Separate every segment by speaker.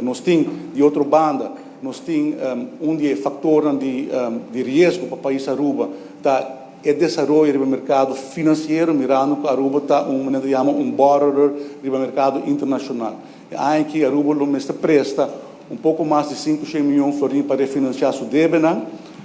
Speaker 1: Pero nos tin, di otro banda, nos tin un di factor di riesgo pa pais Aruba, ta e desaroyo di mercado financiero, mirando cu Aruba ta un, manera yama, un borrower di mercado internacional. Y aki Aruba lo mester presta un poco mas di 500 miyon florin pa refinancia su debe,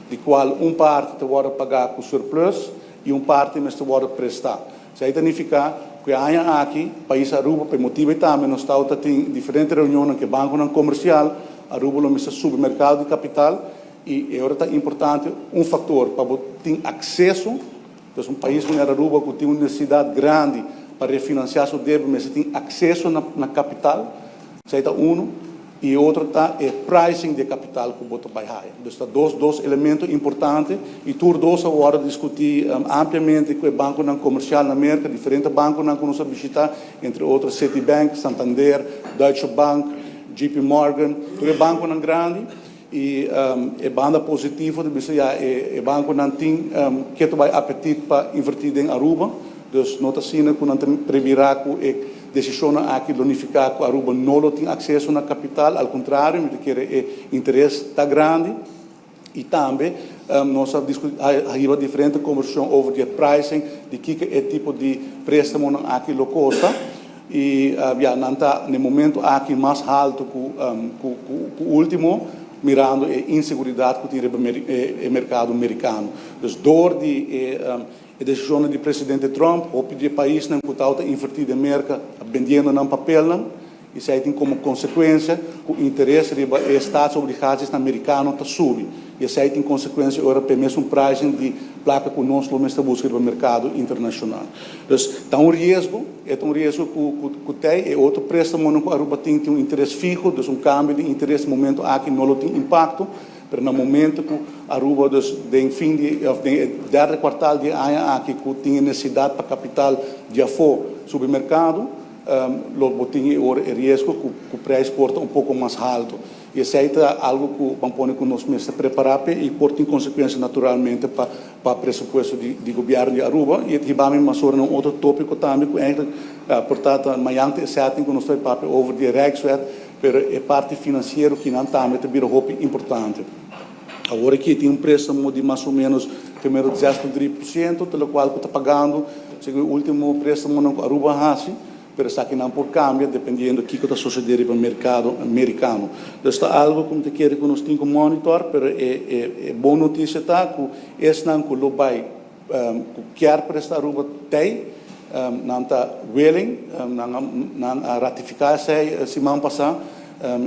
Speaker 1: di cual un parti ta wordo paga cu surplus y un parti mester wordo presta. Esey ta significa cu aki, pais Aruba, pa motibo tambe, nos ta tin diferente reunion cu banco comercial, Aruba lo mester subi mercado di capital y awor ta importante un factor pa tin aceso. Anto, un pais como Aruba, cu tin un necesidad grandi pa refinancia su debe, mas tin aceso na capital, esey ta un, y otro ta e pricing di capital cu bo ta bay haya. Anto, ta dos elemento importante y tur dos awor a discuti ampliamente cu e banco comercial na Merca, diferente banco cu nos a bishita, entre otro Citibank, Santander, Deutsche Bank, JP Morgan, tur banco grandi. Y e banda positivo di bisa, ja, e banco no tin cu tin apetit pa inverti na Aruba, dus no ta asina cu nan ta premira cu e decision aki lo significa cu Aruba no tin aceso na capital. Al contrario, mi kier e interes ta grandi y tambe nos a discuti diferente combersacion over di pricing, di kico e tipo di prestamo aki lo costa y ja, nan ta na momento aki mas halto cu ultimo, mirando e inseguridad cu tin e mercado americano. Dus door di e decision di presidente Trump, hopi di pais nan cu ta inverti na Merca, bendiendo nan papel nan, y esey tin como consecuencia cu interes riba e staatsobligaties americano ta subi. Y esey tin consecuencia ora pa mesun pricing di placa cu nos lo mester busca riba mercado internacional. Dus ta un riesgo, e un riesgo cu tin, y otro prestamo cu Aruba tin un interes fiho, dus un cambio di interes momento aki no tin impacto, pero na momento cu Aruba, dus den fin di of den derde kwartaal di aña aki, cu tin necesidad pa capital di afo subi mercado, lo bo tin e riesgo cu e prijs por ta un poco mas halto. Y esey ta algo cu ban pone cu nos mester prepara y por tin consecuencia naturalmente pa e presupuesto di gobierno di Aruba. Y aki bay mas un otro topico tambe cu eigenlijk por ta mañan e setting cu nos ta papia over di Rijkswet, pero e parti financiero cu nan tambe ta bira hopi importante. Awor aki tin un prestamo di mas o menos primero 10,3%, pelo cual ta pagando, segun e ultimo prestamo cu Aruba a haci, pero esaki nan por cambia dependiendo di kico ta sucediendo den mercado americano. Anto, ta algo cu ta kier cu nos tin cu monitor, pero e bon noticia ta cu esnan cu lo bay cu kier presta Aruba tin, nan ta willing, nan nan a ratifica esey siman pasa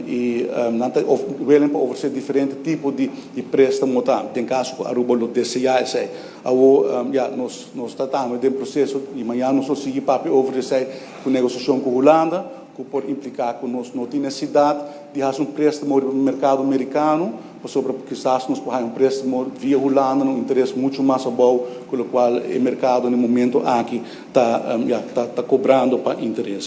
Speaker 1: y nan ta willing pa ofrece diferente tipo di prestamo ta. Den caso cu Aruba lo desea esey. Awo, ja, nos ta den proceso y mañan nos lo sigui papia over esey cu negociacion cu Hulanda, cu por implica cu nos no tin necesidad di haci un prestamo den mercado americano, pasobra kisas nos por un prestamo via Hulanda, un interes mucho mas abou, cu loke e mercado na momento aki ta, ja, ta cobrando pa interes.